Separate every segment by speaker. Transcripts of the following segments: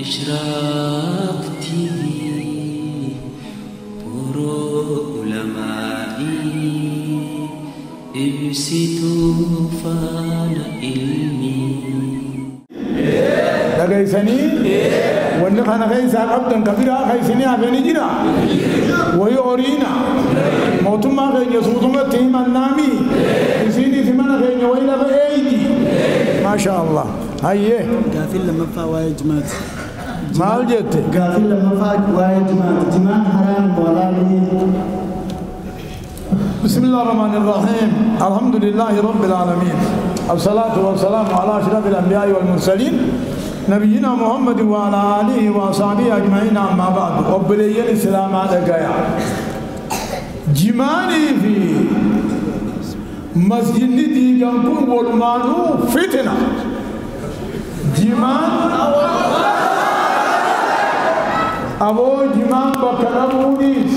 Speaker 1: إشراق تي في برو علمائي ibsituu faana ilmii.
Speaker 2: Dhageessanii wanni kana keessaa qabdan ka biraa keessanii hafanii jira. Wayi horiina mootummaa keenya suutumatti himannaami isiinis mana keenya wayi lafa eeydi. Maasha Allah. Hayyee.
Speaker 3: Gaaffiin lammaffaa waa'ee jimaati.
Speaker 2: Maal jette?
Speaker 3: Gaaffiin lammaffaa waa'ee jimaati. Jimaan haraam walaalii.
Speaker 2: بسم الله الرحمن الرحيم. الحمد لله رب العالمين، الصلاة والسلام على أشرف الأنبياء والمرسلين نبينا محمد وعلى آله وصحبه أجمعين، أما بعد. وبلي الإسلام على جايا جماني في مسجد دي جنكم والمانو فتنة جمان أبو جمان بكربونيس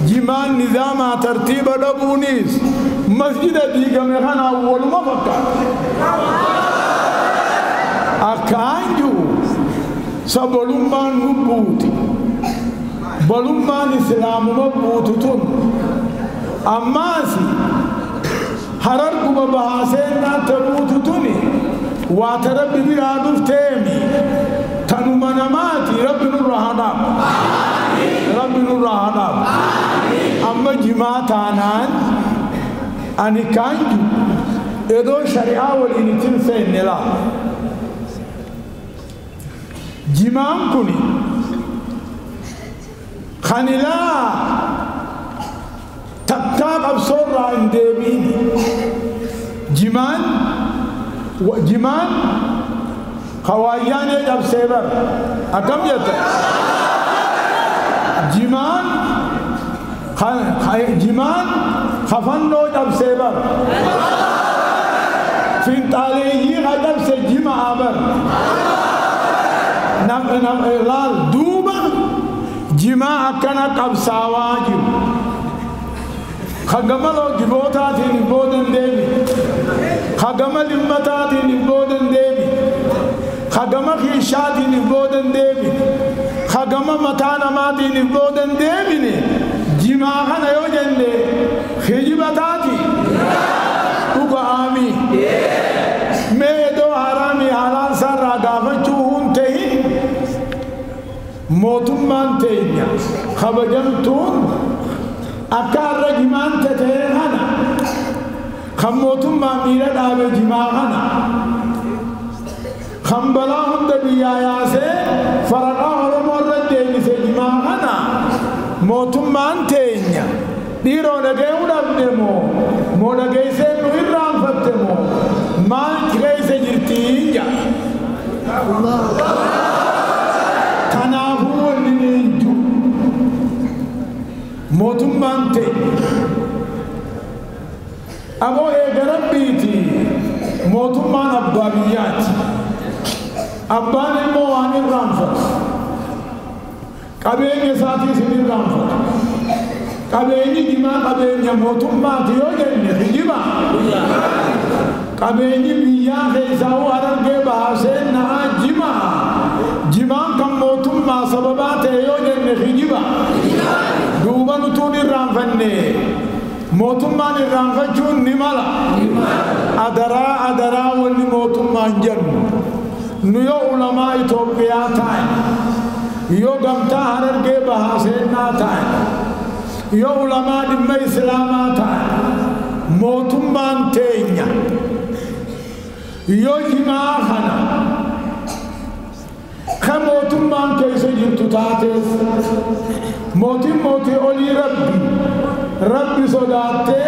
Speaker 2: جمان نظام ترتيب دبونيس مسجد ديغم خان اول ما فكر اكانجو سبلومان نبوتي بلومان اسلام مبوتتون اماسي حرر كوبا بحسين تبوتتوني واترب بها دفتيمي تنمنماتي رب نور هداب رب نور هداب. أما جماعتانان أني كانجو إدو شريعة والإنتين سين لا جماعة كوني خانلا تكتاب أبصر عند بيني جمان وجمان خوايان يجب سيبر أكم يتا جمان جمان خفنو جب سيبر فين تالي غجب سجمع عبر نم نم إغلال دوبا جماع كان قبسا واجب خجملو جبوتاتين بودن ديبي خجمل امتاتين بودن ديبي خجمه خيشاتين بودن ديبي خجمه متانا ماتين بودن ديبي جماعنا يو جنده خجبتاتي وقامي ميدو حرامي حلال سر راغافتو هنتهي موتمان تينيا خبجمتون أكار جمان تتهنا خموتما ميرا دابه جماعنا خمبلا هند بيا ياسه فرقا هرمو ردين سي جماعنا موتمان تينيا ديرو دغيو دبدمو مو دغيسه نو يرام فتمو مال كريسه جرتينجا الله تنافو ونينجو موتمان تينيا أبو إيغربيتي موتمان أبابيات أبان الموان الرانفت قبين ساتي سن الرانفت قبين جما قبين موتمان تيو جنة جما قبين بيا خيساو هرقه بحسين نها جما جما كم موتمان سببات يو جنة جما دوبا نتون الرانفنه موتمان الرانفجون نمالا أدرا أدرا ولي موتمان جن نيو علماء إثيوبيا تاين يو غمتا هررگه بحسين تاين يو علماء دم إسلاما تاين موتمان تينيا يو جماع خنا خموتمان كيسه جرتو تاتيس موتي موتي أولي ربي ربي صداته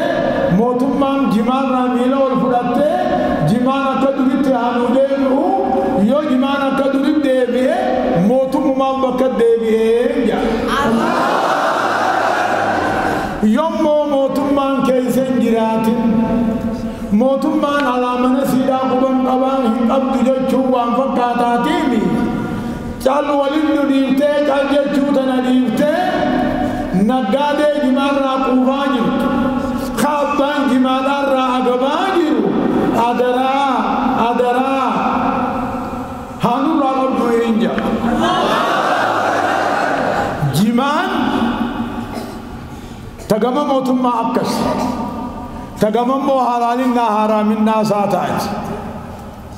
Speaker 2: موتمان جمال راميلا والفرته جمال أكدرت هانودينه يو جمال أكدرت ديبه موتمان بكت ديبه يوم موتمان كيسن جراتين موتمان على من سيدا قبن قبان عبد جچو وان فكاتاتيني چال ولين ديفته چال جچو تنا ديفته نگادے جمال را قوفا جرت خوابان جمال را اگبا جرو ادرا ادرا هانو را قبضو اینجا Tagama mootummaa akkas. Tagama immoo halaalinnaa haaraaminaa isaa taati.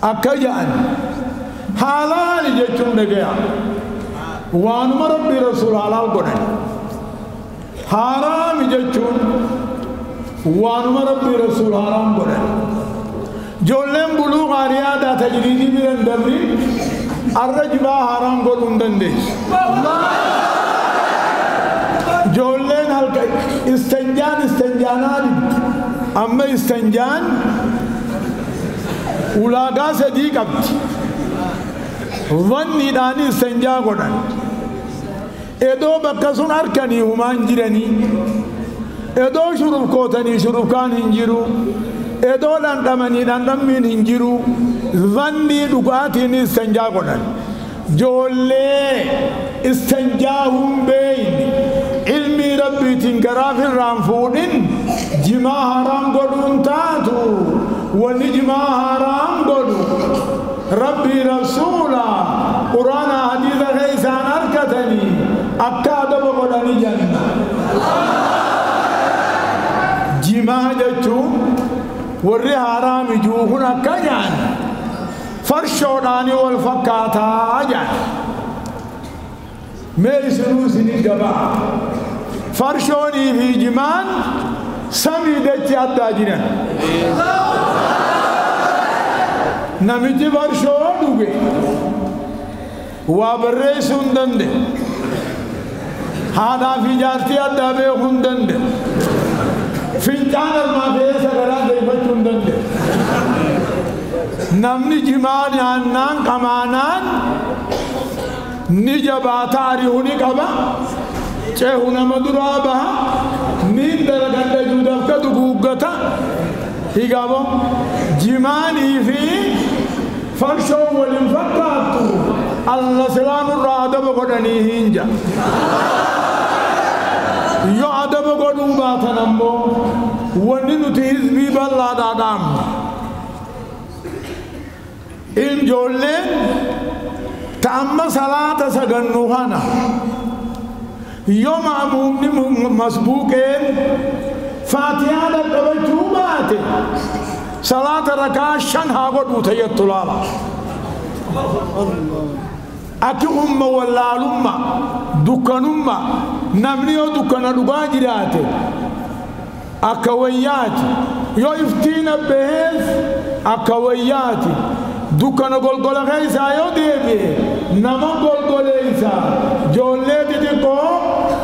Speaker 2: Akka jedhan halaali jechuun dhagaya. Waanuma Rabbii Rasuul halaal godhan. Haaraami jechuun waanuma Rabbii Rasuul haraam godhan. Ijoolleen buluuqaa riyaadaa tajriidii bira hin dabrin arra jibaa haaraam godhuu hin dandeessu. Ijoolleen halka istanjaan istanjaanaa dibdi. Amma istanjaan ulaagaa sadii qabdi. Wanniidhaan istanjaa godhan. Edoo bakka sun harkanii humaan jiranii. Edoo shurufkootanii shurufkaan hin jiru. Edoo dhandhamanii dhandhammiin hin jiru. Wannii dhugaatiin istanjaa godhan. Ijoollee istanjaa hin beeyne ilmii Rabbiitiin garaa firraan fuudhin jimaa haraam godhuun taatu. Wanni jimaa haraam godhu Rabbii Rasuula Quraana hadiisa keessaan harkatanii akka adaba godhanii janna. Jimaa jechuun warri haraam ijuu kun akka jaan farshoodhaanii wal fakkaataa jaan. Mee isinuu isinii gabaa. Farshoonii fi jimaan samii dachi addaa jiran. Namichi farshoo dhuge waa barreessuu hin danda'e. Haadhaa fi jaartii addaa beekuu hin danda'e. Fincaan armaa fe'ee sagaraa deeffachuu hin danda'e. Namni jimaa nyaannaan qamaanaan ni jabaata ari'uu ni qaba. Cehu nama duraa baha. Ni dalagadha juudafka duguuggata. Higaabo jimaanii fi farshoon waliin fakkaattu alla silaan irraa adaba godhanii hin ja. Yoo adaba godhuu baatan ammoo wanni nuti hizbii bal'aadhaa dhaabnu. Ijoolleen ta'amma salaata sagannu kana yoo ma'muumni masbuuqeen faatihaa dhaqqabachuu baate salaata rakaa 5 haa godhuu tayyattu laala. Akki umma wallaalumma dukkanumma namni yoo dukkana dhugaa jiraate akka wayyaati yoo iftiina bahees akka wayyaati dukkana golgola keessaa yoo deebi'e nama golgoleessa ijoollee xixiqqoo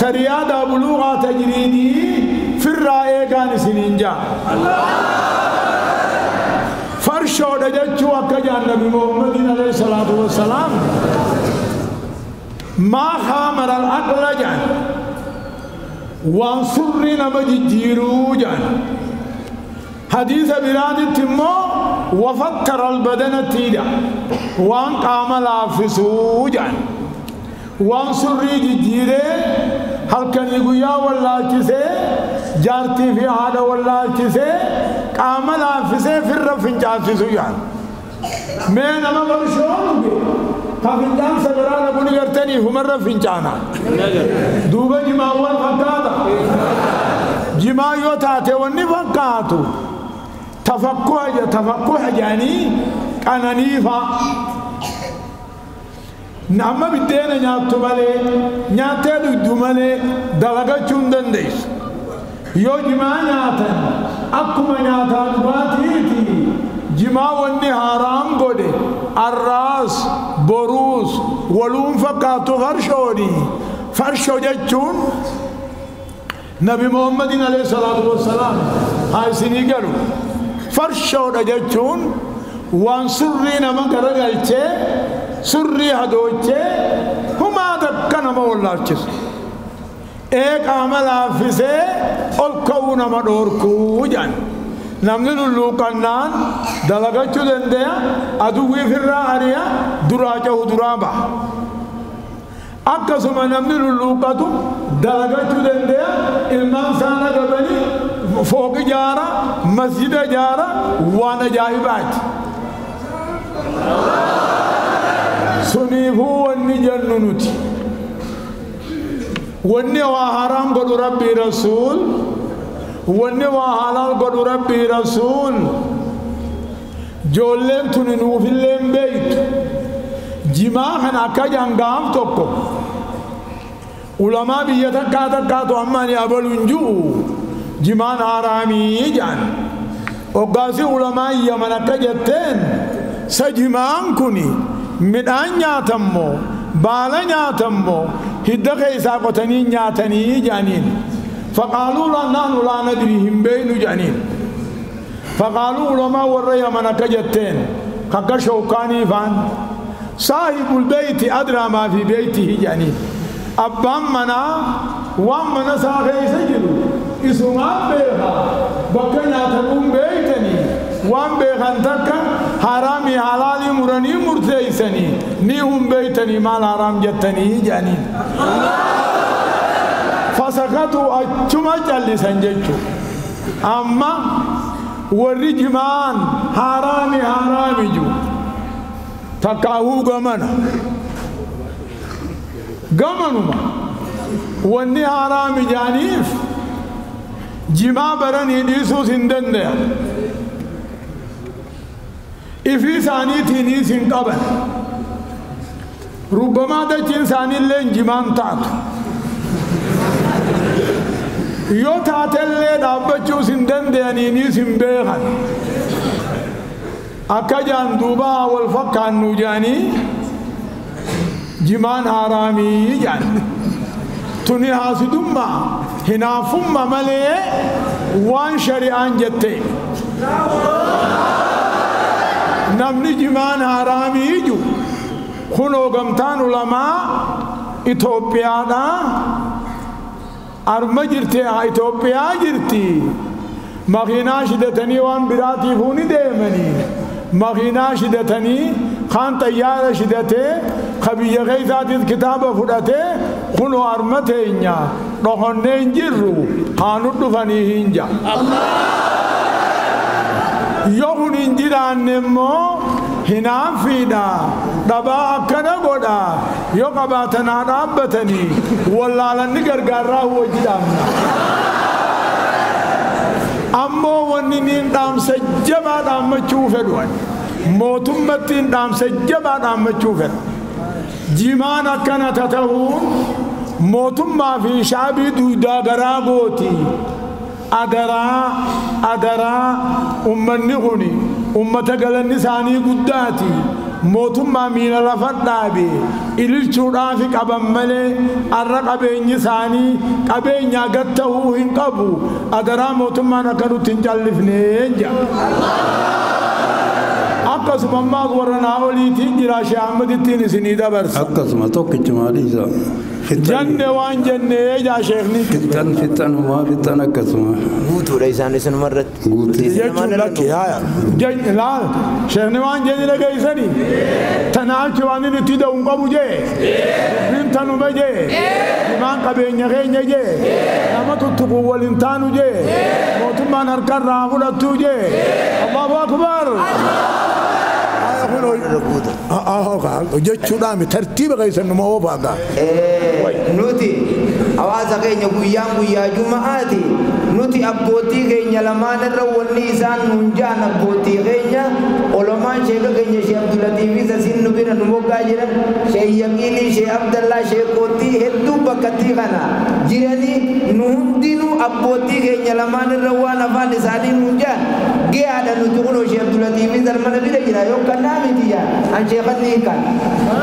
Speaker 2: tariyaadaa buluuqaa tajriidii firraa eegaan isiniin jaa. Farshoodha jechuu akka jaan Nabi Muhammadin alayhi salaatu wassalaam maa khaamara al-aqla jaan waan surri nama jijjiiruu jaan. Hadiisa biraatitti immoo wafattara albadanattiidha waan qaama laaffisuu jaan. Waan surrii jijjiiree halkanii guyyaa wallaalchisee jaartii fi haadha wallaalchisee qaama laaffisee firra fincaasisu jaan. Mee nama farshoo dhuge ka fincaan sagaraa dhaquu ni gartanii humarra fincaana. Duuba jimaawwan fakkaata. Jimaa yoo taate wanni fakkaatu tafakkuha jedhanii qananiifa. Nama biddeena nyaattu malee nyaattee dhugdu malee dalagachuu hin dandeessu. Yoo jimaa nyaatan akkuma nyaataa dhugaatiiti jimaa wanni haaraam godhe arraas boruus waluun fakkaatu farshooni. Farshoo jechuun Nabi Muhammadin alayhi salaatu wassalaam haa isinii galu. Farshoodha jechuun waan surrii nama garagalchee surrii hadoochee humaa takka nama wallaalchisu. Ee qaama laaffisee ol ka'uu nama dhoorkuu jedhan. Namni lulluuqannaan dalagachuu danda'a aduwwii firraa ari'a duraa cehu duraa baha. Akkasuma namni lulluuqatu dalagachuu danda'a ilmaan isaa gabanii fooqi ijaara masjida ijaara waan ajaa'ibaati. Suniifuu wanni jennu nuti. Wanni waa haraam godhu Rabbii Rasuul, wanni waa halaal godhu Rabbii Rasuul. Joolleen tuni nuufillee hin beeytu. Jimaa kana akka jangaaf tokko ulamaa biyya takkaa takkaatu amma ani abalu hin ji'u jimaan haraamii jedhan. Hoggaasi ulamaa Yaman akka jetteen sa jimaan kuni midhaan nyaatammoo baala nyaatammoo hidda keessaa qotanii nyaatanii jedhaniin. Faqaaluu nahnu laa nadrii hin beeynu jedhaniin. Faqaaluu ulamaa warra Yaman akka jetteen kakka shookaanii faan saahibul beeyti adraa maa fi beeytihi jedhaniin. Abbaan manaa waan mana isaa keessa jiru isumaan beeka bakka nyaatamuun beeytanii waan beekan takka haraamii halaalii muranii murteeysanii ni hun beeytanii maal haraam jettanii jedhaniin. Fasakatu achuma callisan jechuu. Amma warri jimaan haraami haraami jiru takkaahuu gamana gamanuma wanni haraami jaaniif jimaa baranii dhiisuus hin dandayan. Ifii isaaniitiinis hin qaban. Rubbamaa dachiin isaaniillee jimaan taatu. Yoo taatellee dhaabbachuus hin danda'aniinis hin beekan. Akka jaan duubaa wal fakkaannu jaanii jimaan haraamii jaan. Tuni haasidummaa hinaafummaa malee waan shari'aan jette. Namni jimaan haraamii jiru kunoo gamtaan ulamaa Itoophiyaadhaa arma jirti Itoophiyaa jirti. Makiinaa shidatanii waan biraatiifuu ni deemanii. Makiinaa shidatanii kaan xayyaara shidatee ka biyya keessaatis kitaaba fudhatee kunoo arma teenya dhohonnee hin jirru haa nu dhufanii hin jaa. Yoo kun hin jiraanne immoo hinaaffiidha dhabaa akkana godha yoo qabaatan haa dhaabbatanii wallaalanni gargaarraa wajji dhaabna. Ammoo wanni niin dhaamsa jabaa dhaammachuu fedhu mootummattiin dhaamsa jabaa dhaammachuu fedha. Jimaan akkana tatahuun mootummaa fi shaabii duudaa garaa gooti. Adaraa adaraa ummanni kuni ummata galanni isaanii guddaati. Mootummaa miila lafa dhaabe ililchuudhaaf qaban malee arra qabeenyi isaanii qabeenyaa gad ta'uu hin qabu. Adaraa mootummaan akka nutti hin callifnee jedha. Akkasuma ammaas warra naa oliitiin jira Shee Ahmadittiin isinii dabarsa.
Speaker 4: Akkasuma tokkichumaa dhiisa.
Speaker 2: Janne waan jennee jaa sheekni.
Speaker 4: Fixan fixan homaa fixan akkasuma.
Speaker 5: Guutuudha isaan isinuma irratti.
Speaker 4: Guutuu.
Speaker 2: Jechuun lakki haaya. Laal sheekni waan jenne dhageessanii. Tanaachi waan inni itti da'u hin qabu jee. Dubbiin tanuma jee. Himaan qabeenya keenya jee. Nama tuttuquu waliin taanu jee. Mootummaan harkarraa fudhattuu jee. Allahu akbar. Jechuudhaan tartiiba keessan numa oofaagaa.
Speaker 5: Nuti hawaasa keenya guyyaan guyyaa juma'aati. Nuti abbootii keenya lamaan irra wanni isaan nuun ja'an abbootii keenya olomaan sheeka keenya Shee Abdulatiifis asiin nu bira nu moggaa jiran Shee Yaqiinii Shee Abdallaa Shee Kootii hedduu bakkattii kana jiranii nu hundinuu abbootii keenya lamaan irra waan afaan isaanii nuun ja'an gahaadha. Nuti kunoo Shee Abdulatiifis armana bira jira yookaan naa miti jaa an sheekanni hiikan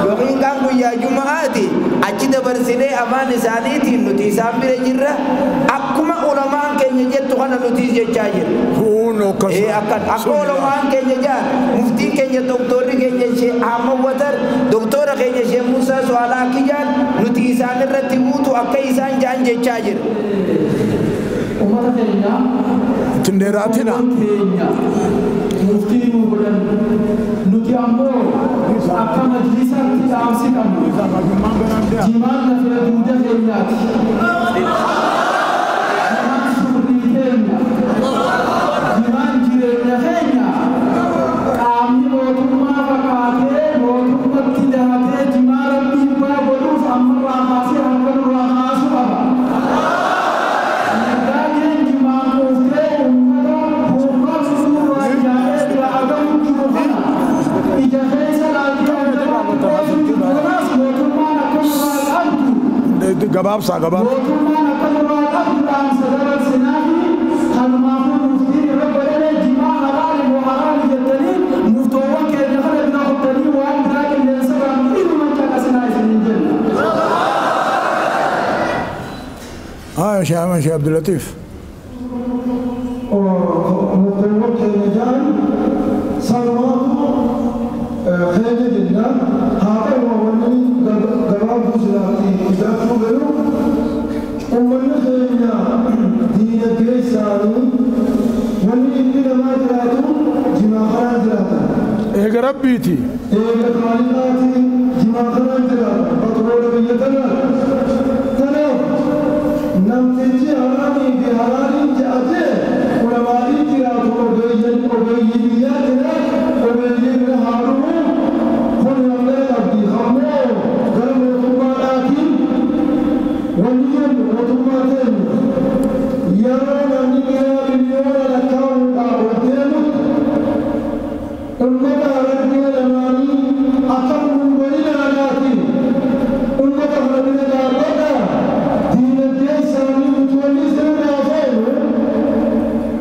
Speaker 5: yookiin kaan guyyaa juma'aati achi dabarsinee afaan isaaniitiin nuti isaan bira jirra akkuma ulamaan keenya jettu kana nuti jechaa jirra. Akka ulamaan keenya jaan muftiin keenya doktorri keenya Shee Ahmad Watar doktora keenya Shee Musaa Su'aalaa akki jaan nuti isaan irratti guutu akka isaan jaan jechaa jirra.
Speaker 6: Uummata keenya
Speaker 2: Ittiin dheeraatina.
Speaker 6: Keenya muftii nu godhan nuti ammoo akka majlisaatti dhaamsi qabnu jimaan lafee duuda keenyaati. Jimaan surrii keenya jimaan jireenya keenya qaamni mootummaa fakkaatee mootummatti dahatee jimaa rabbii abbaa godhuuf ammarraa kaasee harka nurraa kaasuu qaba.
Speaker 2: Gabaabsaa gabaabsaa.
Speaker 6: Mootummaan akka nurraa qabdu dhaamsa dabarsinaafi kanumaafuu muftiin irra godhame jimaa halaali moo haraami jettanii muftoowwan keenya kana bira qottanii waan biraa qilleensa irraan inuma caqasinaa isiniin jenna.
Speaker 2: Haa Sheekh Abdulatiif.
Speaker 7: Muftoowwan keenya jedhan sanumaatu keenya jenna haa ta'u wanni gabaabduu silaatti ijaartuu garuu uummanni keenya diinagdee isaanii wanni inni namaa jiraatu jimaa karaan jiraata.
Speaker 2: Eega rabbiiti.
Speaker 7: Eega kaaliqaati jimaa karaan jiraata batroola biyya tanaa. Kanaaf namtichi haraamii fi halaaliin je'atee ulamaa'iin jiraatu ogeeyyii biyyaa jira ogeeyyii bira haa dhufu kun namlee qabdi ammoo gara mootummaadhaatiin wanni jennu mootummaa teenyu yeroo namni biraa biliyoona lakkaa'uudhaan ol deemutti ummata Harargee lamaanii akka gungolinaadhaatiin ummata kana bira dhaabbadhaa diinagdee isaanii nuti wanni isinirraa feenu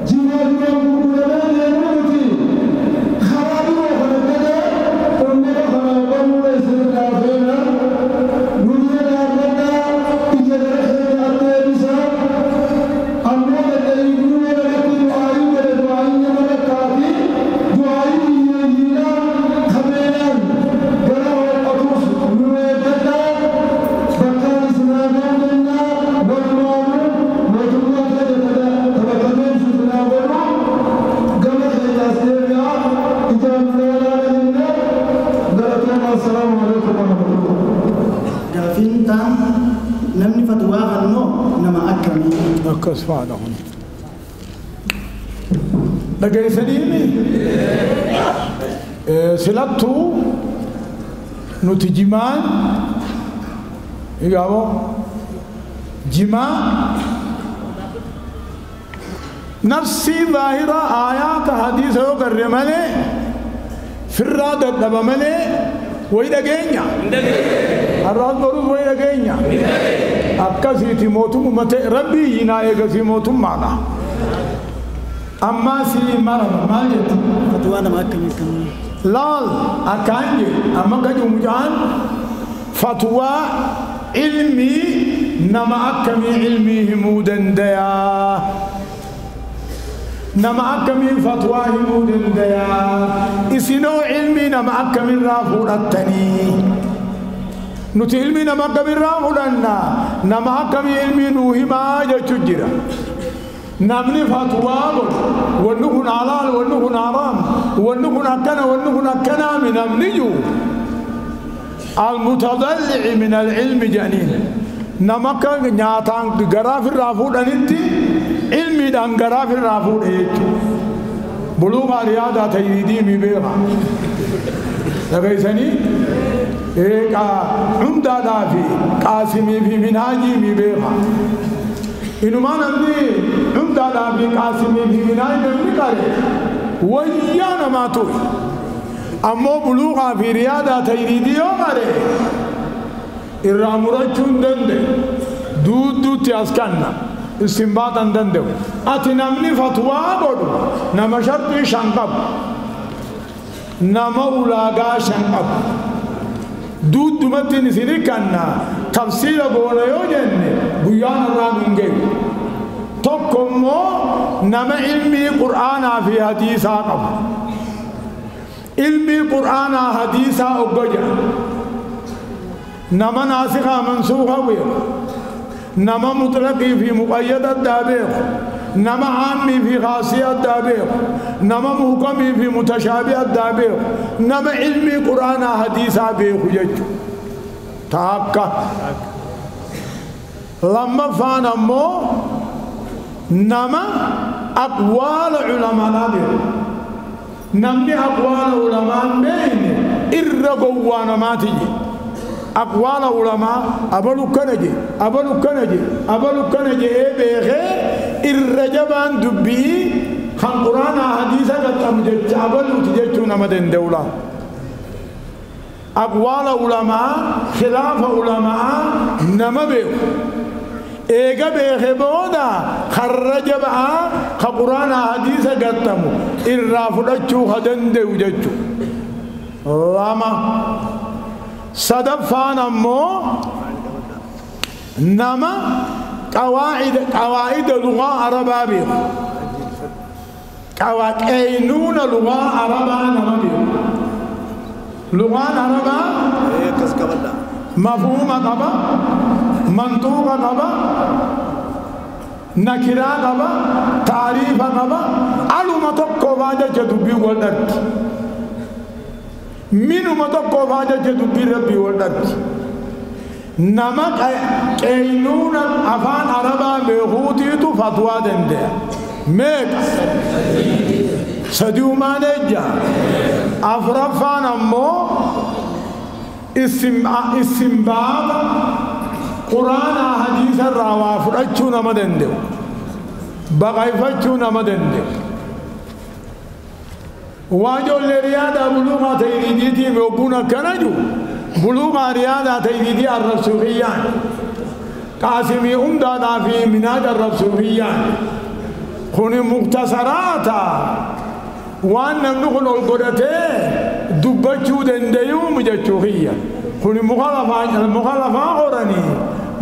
Speaker 7: jimaa duraan gurguramee deemuu miti karaa biroo kana gadee ummata kana banuudha isinirraa feena nu bira dhaabbadhaa ija gara keenya addeebisaa ammoo dadhabiinuu irratti du'aayii godhe du'aayii nama rakkaati du'aayii hiyyeeyyiidhaa kabeenaan gara ho'atuus nu eeggadhaa bakkaan isinaa deemnaa walumaanuu mootummaa keenya tabakka deemsu isinaa godhu gama keenyaas deebi'aa ijaan ilaalaa jennee galatooma. Assalaamu alaikum warahmatullah.
Speaker 3: Gaafiin ta'an namni fatwaa fannoo nama akkamii?
Speaker 2: Akkas faadha kun. Dhageessaniimi silattuu nuti jimaan egaaboo jimaa nafsii zaahira aayaata hadiisa yoo garre malee firraa dadhaba malee wayi dhageenya har'aas borus wayi dhageenya akkasiiti mootummaa ta'e rabbii yinaa eegasii mootummaadha. Ammaa sii marama maal jetti?
Speaker 3: Fatwaa nama akkamii akkamii?
Speaker 2: Laal akkaan je amma gadi mucaan fatwaa ilmii nama akkamii ilmii himuu dandayaa? Nama akkamii fatwaa himuu dandayaa? Isinoo ilmii nama akkamiirraa fudhattanii? Nuti ilmii nama akkamiirraa fudhanna? Nama akkamii ilmii nuu himaa jechuu jira. Namni fatwaa godhu wanni kun halaal wanni kun haraam wanni kun akkana wanni kun akkanaami namni jiru almutadallici min alilmi jedhaniin nama akka nyaataan garaa firraa fuudhanitti ilmiidhaan garaa firraa fuudhe jechuudha. Buluuqa riyaadaa tayyiidii mi beeka. Dhageessanii eeqaa hundaadhaa fi qaasimii fi minhaajii mi beeka. Inumaa namni hundaadhaa fi qaasimii fi minhaajii namni qare wayyaa namaa ture. Ammoo buluuqaa fi riyaadaa tayyiidii yoo qare irraa murachuu hin danda'u. Duudduutti as kanna. Istinbaata hin danda'u. Ati namni fatwaa godhu nama sharxii shan qabu. Nama ulaagaa shan qabu. Duuddumatti isin kanna tafsiira goona yoo jenne guyyaan irraa nun geeyu. Tokko immoo nama ilmii qur'aanaa fi hadiisaa qabu. Ilmii qur'aanaa hadiisaa oggo jedha. Nama naasikaa mansuuka beeku. Nama mutlaqii fi muqayyad addaa beeku. Nama caammii fi khaasii addaa beeku. Nama muhkamii fi mutashaabii addaa beeku. Nama ilmii qur'aanaa hadiisaa beeku jechuudha. Taakka. Lammaffaan ammoo nama aqwaala culamaadhaa beeku. Namni aqwaala ulamaa hin beekne irra gowwaa namaati je. Aqwaala ulamaa abalu kana je abalu kana je abalu kana je'ee beekee irra jabaan dubbii kan quraanaa hadiisa qaxxamu jecha abaluuti jechuu nama danda'u laa. Aqwaala ulamaa khilaafa ulamaa nama beeku eega beeke booda karra jaba'aa ka quraana hadiisa gattamu irraa fudhachuu ka danda'u jechuu lama sadaffaan ammoo nama qawaa'ida lugaa arabaa beeku qeeynuuna lugaa arabaa nama beeku lugaan arabaa mafhuuma qaba mantuuqa qaba nakiraa qaba taariifa qaba aluma tokkoofaa jecha dubbii wal dhabdi minuma tokkoofaa jecha dubbii rabbii wal dhabdi nama qeeynuuna afaan arabaa beekuutiitu fatwaa danda'a meeqa sadiumaan ejja afraffaan ammoo istimbaaba quraanaa hadiisa irraa waa fudhachuu nama danda'u baqayfachuu nama danda'u waa ijoollee riyaadaa buluuqaa ta'iniidiitiif yogguun akkana jiru buluuqaa riyaadaa ta'iniidii arrabsuu kiyyaan qaasimii umdaadhaa fi minaaj arrabsuu kiyyaan kuni muktasaraata waan namni kun ol godhatee dubbachuu danda'uumu jechuu kiyya kuni muka lafaa horanii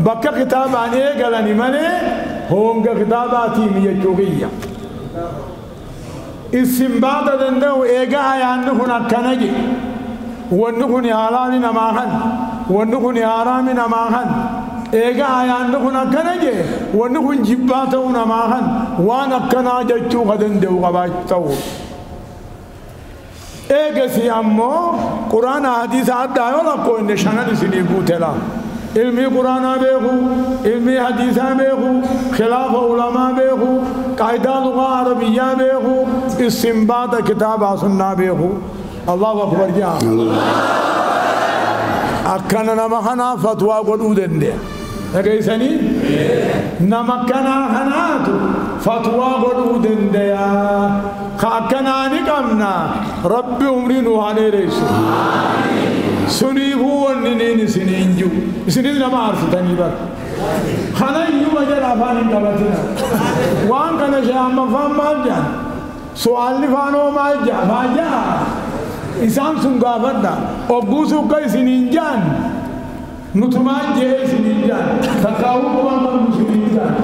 Speaker 2: bakka kitaabaan eegalani malee honga kitaabaatiimi jechuu kiyya istimbaata danda'u eega ayaanni kun akkana jedhe wanni kun halaali namaa kan wanni kun haraami namaa kan eega ayaanni kun akkana jedhe wanni kun jibbaa ta'uu namaa kan waan akkanaa jechuu ka danda'u qabaachuu ta'u eegasi ammoo quraana hadiisa addaa yoo lakkoo inni shanan isinii guute laa ilmii quraanaa beeku ilmii hadiisaa beeku khilaafa ulamaa beeku qaayidaa lugaa arabiyyaa beeku istimbaata kitaabaa sunnaa beeku allahu akbar jaa akkana nama kanaa fatwaa godhuu danda'a dhageessanii nama akkanaa kanaatu fatwaa godhuu danda'a ka akkanaa ni qabna rabbi umrii nu haa dheeressu suniifuu wanni niin isiniin jiru isinis nama aarsitanii bara kana iyyuma jedha afaan hin qabatina waan kana shaammaffaan maal jedhan su'aalli faanoo maal jedha maa jedha isaan sun gaafadha ogguu sukka isiniin jedhan nutumaan jee isiniin jedhan takkaawuu quban qabnu isiniin jedhan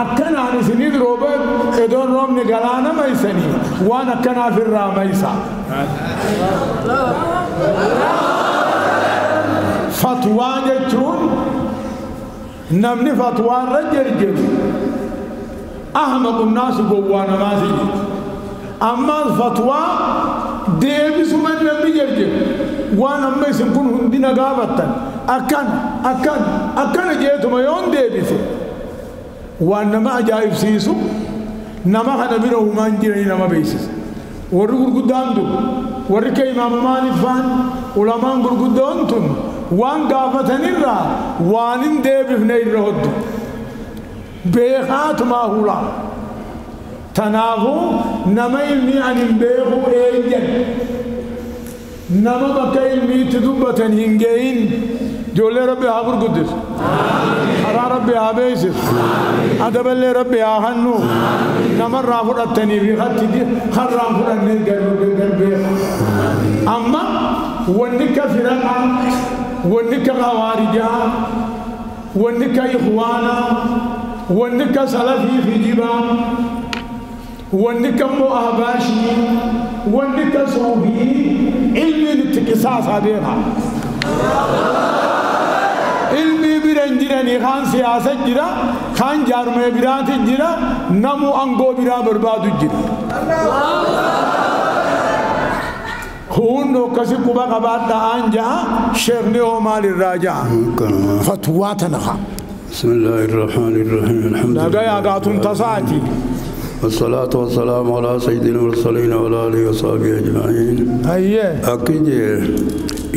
Speaker 2: akkanaan isiniin rooba edoon roobni galaana maysanii waan akkanaaf irraa maysa fatwaa jechuun namni fatwaa irra jerjeru ahmaqu naasu gowwaa namaati jedhu ammaas fatwaa deebisuma namni jerjeru waan amma isin kun hundina gaafattan akkana akkana akkana jeetuma yoon deebise waan nama ajaa'ibsiisu nama kana bira humaan jiranii nama beeksisa warri gurguddaan dur warri ka imaama Maalik faan ulamaan gurguddoon tun waan gaafatanirraa waan hin deebifne irra hoddu beekaatumaa hulaa tanaafuu nama ilmii ani hin beeku eeyyan nama bakka ilmiitti dubbatan hin geeyin ijoollee rabbi haa gurguddisu karaa rabbi haa beeksisu adaballee rabbi haa hannu namarraa fudhattanii fi karraan fudhannee gar beeku amma wanni ka firaqaa wanni ka khawaarijaa wanni ka ikhwaanaa wanni ka salafii kijibaa wanni ka immoo ahbaashii wanni ka suufii ilmiin itti qisaasaa beekaa ilmii bira hin jiranii kaan siyaasa jira kaan jaarmee biraati jira namuu angoo biraa barbaadu jira hundo akkasi quba qabaadha aan ja'a sheekni hoo maal irraa ja'a fatwaa tana haa
Speaker 4: بسم الله الرحمن الرحيم الحمد لله
Speaker 2: نجايا قاتم تساعتي
Speaker 4: والصلاة والسلام على سيدنا المرسلين وعلى آله وصحبه أجمعين.
Speaker 2: أيه
Speaker 4: أكيد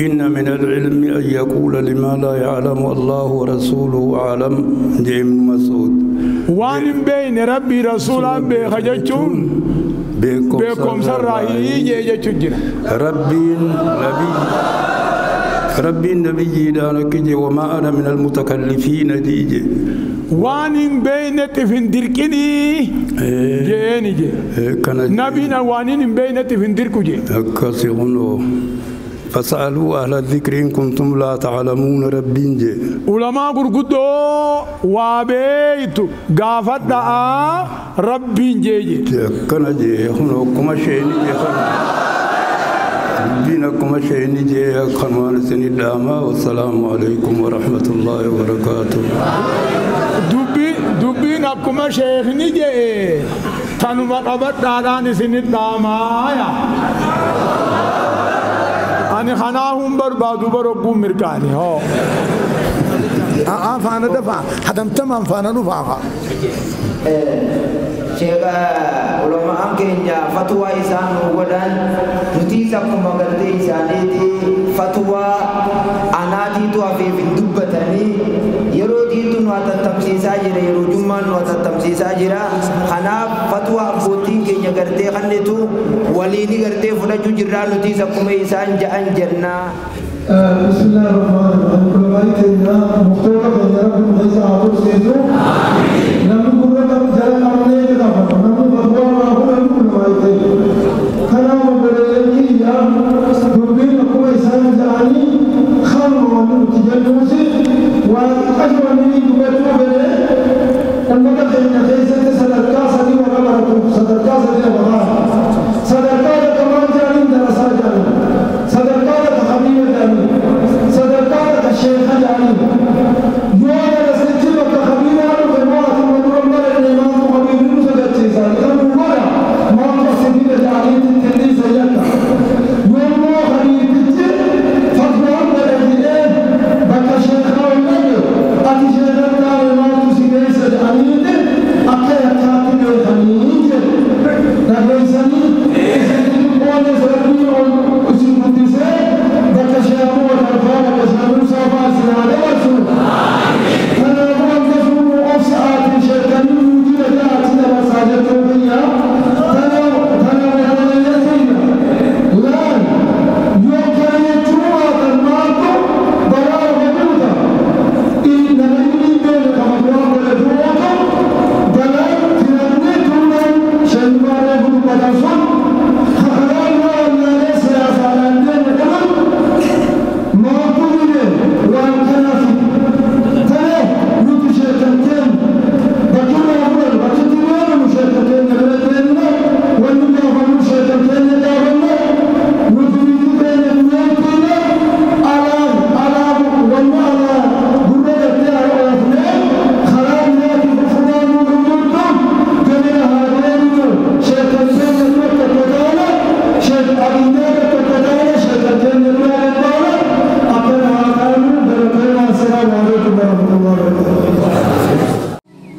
Speaker 4: إن من العلم أن يقول لما لا يعلم الله ورسوله أعلم. ابن مسعود
Speaker 2: وان بين ربي رسولا بخجتون بكم سر رأيي يجتون
Speaker 4: ربي نبي ربي النبي دانك وما أنا من المتكلفين ديجي
Speaker 2: waan hin beeynetti hin dirqinii jeeni je nabiin waan hin beeynetti hin dirqu je
Speaker 4: akkasi kunoo فاسألوا أهل الذكر إن كنتم لا تعلمون ربين جي
Speaker 2: ulamaa gurguddoo waa beeytu gaafadhaa rabbiin jee je
Speaker 4: akkana jee kunoo akkuma sheeni jee ربنا كما شيء جي كمان سنداما والسلام عليكم ورحمة الله وبركاته.
Speaker 2: دبي akkuma sheekni jee tanuma qabadhaadhaan isinit dhaamaaya. Ani kanaafun barbaadu barogguun mirkaani hoo.
Speaker 8: Faana dafaa hadamtamaan faana dhufaa.
Speaker 5: Sheekha ulamaan keenya fatwaa isaan nu godhan nutis akkuma gartee isaaniiti fatwaa anaatiitu hafeef hin dubbatanii yeroo diitu nu hatattamsiisaa jira yeroo jummaan nu hatattamsiisaa jira kanaaf fatwaa abbootiin keenya gartee kannitu waliini gartee fudhachuu jirraa nutis akkuma isaan ja'an jennaa.
Speaker 7: بسم الله الرحمن الرحيم. كل ما يتنا مختوطة يا رب العزة عطول سيدو. نمو قرة جل أمني كتابة. نمو فتوى ما هو كل ما يتنا. كلام بلغي يا دبي أقوى إنسان جاني خام ومن تجنوسي وأجمل مني دبي بلي. المتخيل خيسة صدقة صدي ولا صدقة صدي ولا صدقة كمان جاني درسا جاني صدقة خبير جاني صدقة الشيخ جاني يوم رسلتي بك خبير أنا في الموت ونور الله الإيمان خبير مسجد سيزان أنا ولا ما تصدق جاني تدري سيئة يوم خبير تجي فتوى بالإيمان بك الشيخ ولا أتي شيخ ما تصدق سجاني أكيد كاتب الخليج لكن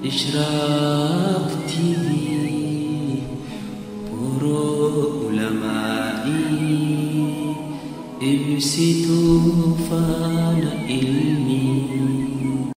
Speaker 1: إشراق TV برو علمائي إبسطوا فان علمي.